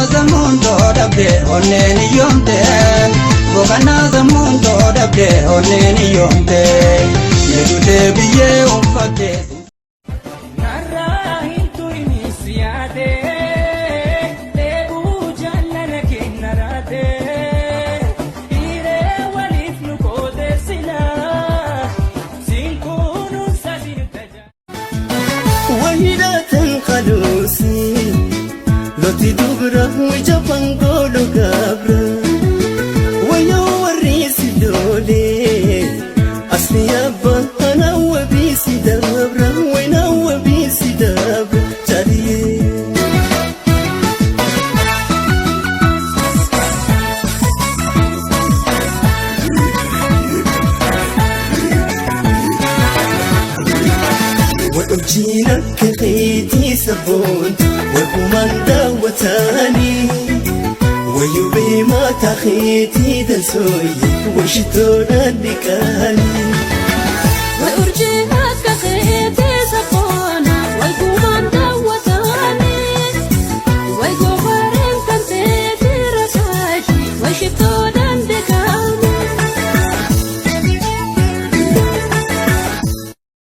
Boqonnaa sammuun too dhabde onneen hiyyoomte. Boqonnaa sammuun too dhabde onneen hiyyoomte. Meedutee biyyee uffatte. Narraa hin turinis yaadee dheebuu jaalala kenna raatee hiree waliif nu qoodeessinaa siin kunuunsa siin tajaajila. Wahidatan qaluusi loti dubra jaban golo gabra wayo warri dole asli abba ana wabisi dabra wayna wabisi dabra jariye. وأجينا كخيتي سبون وكمان داوتاني ويبي ما تخيتي دنسوي وشتونا نكاني. وأرجي